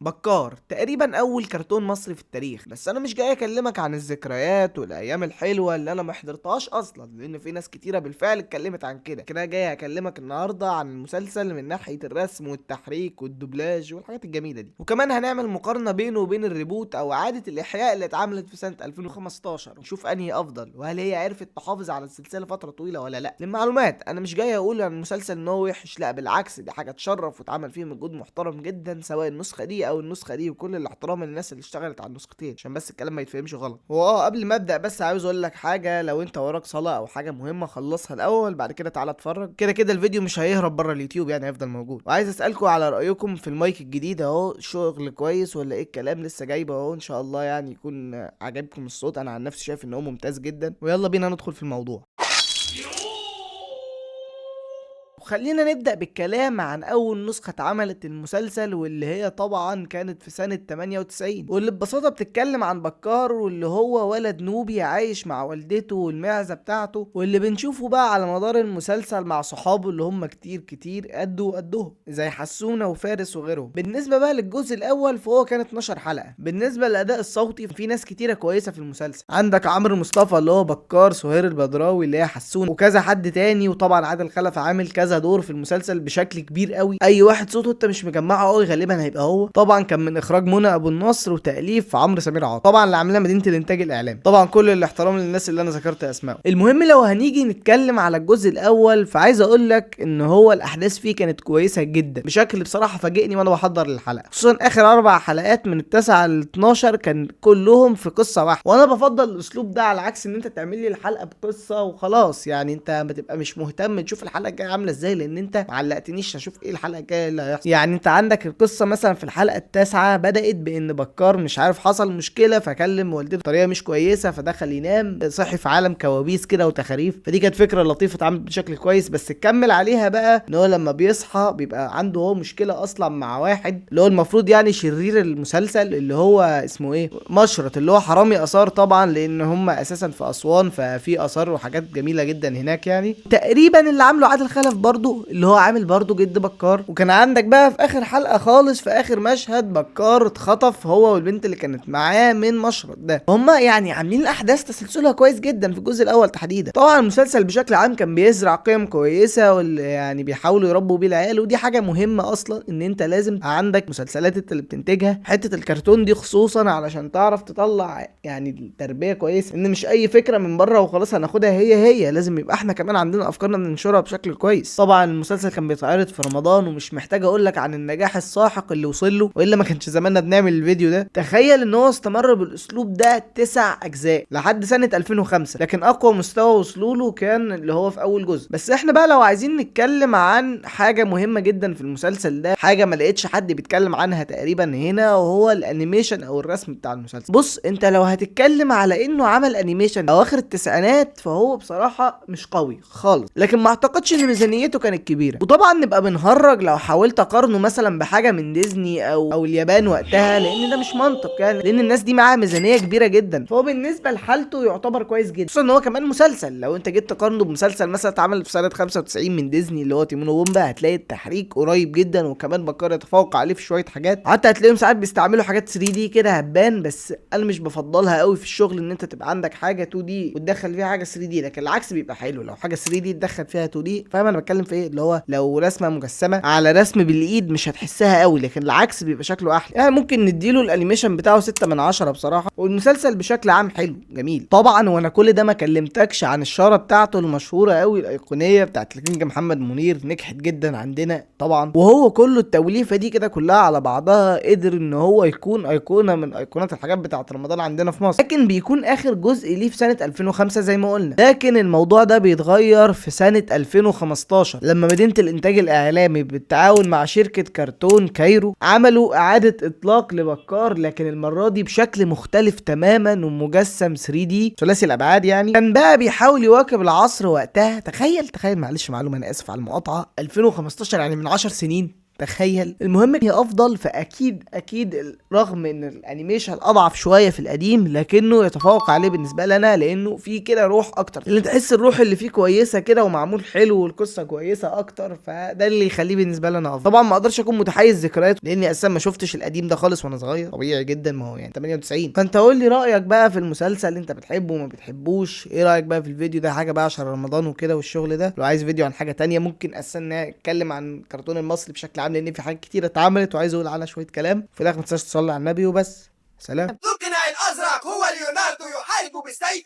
بكار تقريبا اول كرتون مصري في التاريخ. بس انا مش جاي اكلمك عن الذكريات والايام الحلوة اللي انا ما حضرتهاش اصلا، لان في ناس كتيرة بالفعل اتكلمت عن كده. كده جاي اكلمك النهارده عن المسلسل من ناحية الرسم والتحريك والدوبلاج والحاجات الجميلة دي، وكمان هنعمل مقارنة بينه وبين ال reboot او اعاده الاحياء اللي اتعملت في سنة 2015، ونشوف انهي افضل وهل هي عرفت تحافظ على السلسلة فترة طويلة ولا لا. للمعلومات انا مش جاي اقول عن المسلسل ان هو وحش، لا بالعكس، دي حاجة تشرف واتعمل فيه مجهود محترم جدا، سواء النسخة دي او النسخة دي، وكل الاحترام للناس اللي اشتغلت على النسختين عشان بس الكلام ما يتفهمش غلط. هو قبل ما ابدا بس عاوز اقول لك حاجة، لو انت وراك صلاة او حاجة مهمة خلصها الاول، بعد كده تعالى اتفرج. كده كده الفيديو مش هيهرب بره اليوتيوب، يعني هيفضل موجود. وعايز اسالكم على رايكم في المايك الجديد اهو، شغل كويس ولا ايه الكلام؟ لسه جايبه اهو، ان شاء الله يعني يكون عجبكم الصوت. انا عن نفسي شايف ان هو ممتاز جدا. ويلا بينا ندخل في الموضوع. وخلينا نبدأ بالكلام عن أول نسخة اتعملت المسلسل، واللي هي طبعا كانت في سنة 98، واللي ببساطة بتتكلم عن بكار، واللي هو ولد نوبي عايش مع والدته والمعزة بتاعته، واللي بنشوفه بقى على مدار المسلسل مع صحابه اللي هم كتير كتير قدوا قدهم زي حسونة وفارس وغيرهم. بالنسبة بقى للجزء الأول فهو كان 12 حلقة. بالنسبة للأداء الصوتي في ناس كتيرة كويسة في المسلسل، عندك عمرو مصطفى اللي هو بكار، سهير البدراوي اللي هي حسونة، وكذا حد تاني، وطبعا عادل خلف عامل كذا دور في المسلسل بشكل كبير قوي. اي واحد صوته انت مش مجمعة قوي غالبا هيبقى هو. طبعا كان من اخراج منى ابو النصر وتاليف عمرو سمير عاطف، طبعا اللي عاملها مدينة الانتاج الاعلامي. طبعا كل الاحترام للناس اللي انا ذكرت اسمائهم. المهم لو هنيجي نتكلم على الجزء الاول، فعايز اقول لك ان هو الاحداث فيه كانت كويسة جدا بشكل بصراحة فاجئني وانا بحضر الحلقة، خصوصا اخر 4 حلقات من 9 ل 12 كان كلهم في قصة واحدة، وانا بفضل الاسلوب ده على عكس ان انت تعمل لي الحلقة بقصة وخلاص. يعني انت بتبقى مش مهتم تشوف الحلقة الجاية عامله ازاي، لان انت ما علقتنيش اشوف ايه الحلقة الجاية اللي هيحصل. يعني انت عندك القصة مثلا في الحلقة 9 بدات بان بكار مش عارف حصل مشكلة فكلم والدته بطريقة مش كويسة، فدخل ينام، صحي في عالم كوابيس كده وتخاريف، فدي كانت فكرة لطيفة اتعملت بشكل كويس. بس تكمل عليها بقى ان هو لما بيصحى بيبقى عنده هو مشكلة اصلا مع واحد اللي هو المفروض يعني شرير المسلسل، اللي هو اسمه ايه، مشرط، اللي هو حرامي اثار طبعا، لان هم اساسا في اسوان ففي اثار وحاجات جميلة جدا هناك. يعني تقريبا اللي عامله عادل خلف برضو اللي هو عامل برضو جد بكار. وكان عندك بقى في اخر حلقة خالص في اخر مشهد بكار اتخطف هو والبنت اللي كانت معاه من مشرط ده. هما يعني عاملين الاحداث تسلسلها كويس جدا في الجزء الاول تحديدا. طبعا المسلسل بشكل عام كان بيزرع قيم كويسة، واللي يعني بيحاولوا يربوا بيه العيال، ودي حاجة مهمة اصلا ان انت لازم عندك مسلسلات انت اللي بتنتجها حتة الكرتون دي خصوصا علشان تعرف تطلع يعني التربية كويسة، ان مش اي فكرة من بره وخلاص هناخدها هي لازم يبقى احنا كمان عندنا افكارنا بننشرها بشكل كويس. طبعا المسلسل كان بيتعرض في رمضان، ومش محتاج اقول لك عن النجاح الساحق اللي وصل له، والا ما كانش زماننا بنعمل الفيديو ده. تخيل ان هو استمر بالاسلوب ده 9 اجزاء لحد سنة 2005، لكن اقوى مستوى وصلوا له كان اللي هو في اول جزء. بس احنا بقى لو عايزين نتكلم عن حاجة مهمة جدا في المسلسل ده، حاجة ما لقيتش حد بيتكلم عنها تقريبا هنا، وهو ال animation او الرسم بتاع المسلسل. بص انت لو هتتكلم على انه عمل animation اواخر التسعينات فهو بصراحة مش قوي خالص، لكن ما اعتقدش ان ميزانيته كانت كبيرة. وطبعا نبقى بنهرج لو حاولت اقارنه مثلا بحاجة من ديزني او اليابان وقتها، لان ده مش منطق يعني، لان الناس دي معاها ميزانية كبيرة جدا. فهو بالنسبة لحالته يعتبر كويس جدا، خصوصا ان هو كمان مسلسل. لو انت جيت تقارنه بمسلسل مثلا اتعمل في سنة 95 من ديزني اللي هو تيمون وبومبا، هتلاقي التحريك قريب جدا، وكمان بكار يتفوق عليه في شوية حاجات، حتى هتلاقيهم ساعات بيستعملوا حاجات 3D كده هتبان، بس انا مش بفضلها قوي في الشغل ان انت تبقى عندك حاجة 2D وتدخل فيها حاجة 3D، لكن العكس بيبقى حلو لو حاجة 3D تدخل فيها 2D. فاهم انا بتكلم في ايه؟ اللي هو لو رسمه مجسمه على رسم بالايد مش هتحسها قوي، لكن العكس بيبقى شكله احلى. يعني ممكن نديله ال animation بتاعه 6 من 10 بصراحة. والمسلسل بشكل عام حلو جميل طبعا. وانا كل ده ما كلمتكش عن الشارة بتاعته المشهورة قوي الايقونيه بتاعت الكينج محمد منير، نجحت جدا عندنا طبعا. وهو كله التوليفه دي كده كلها على بعضها قدر ان هو يكون ايقونة من ايقونات الحاجات بتاعت رمضان عندنا في مصر. لكن بيكون اخر جزء ليه في سنة 2005 زي ما قلنا، لكن الموضوع ده بيتغير في سنة 2015 لما مدينة الانتاج الاعلامي بالتعاون مع شركة كرتون كايرو عملوا اعاده اطلاق لبكار، لكن المرة دي بشكل مختلف تماما ومجسم 3D ثلاثي الابعاد. يعني كان بقى بيحاول يواكب العصر وقتها. تخيل معلش معلومة انا اسف على المقاطعة، 2015 يعني من 10 سنين. تخيل. المهم هي افضل، فاكيد اكيد رغم ان ال animation اضعف شوية في القديم لكنه يتفوق عليه بالنسبة لنا، لانه في كده روح اكتر، اللي تحس الروح اللي فيه كويسة كده ومعمول حلو والقصه كويسة اكتر، فده اللي يخليه بالنسبة لنا افضل. طبعا ما اقدرش اكون متحيز ذكريات لاني اساسا ما شفتش القديم ده خالص وانا صغير، طبيعي جدا، ما هو يعني 98. فانت قول لي رايك بقى في المسلسل، انت بتحبه وما بتحبوش؟ ايه رايك بقى في الفيديو ده؟ حاجة بقى عشان رمضان وكده والشغل ده. لو عايز فيديو عن حاجة تانية ممكن اساسا نتكلم عن الكرتون المصري بشكل عام، لان في حاجات كتيرة اتعملت وعايز اقول عنها شوية كلام. في الاخر ما تنساش تصلي على النبي وبس، سلام. ذو القناع الأزرق هو ليوناردو يحارب بالسيف.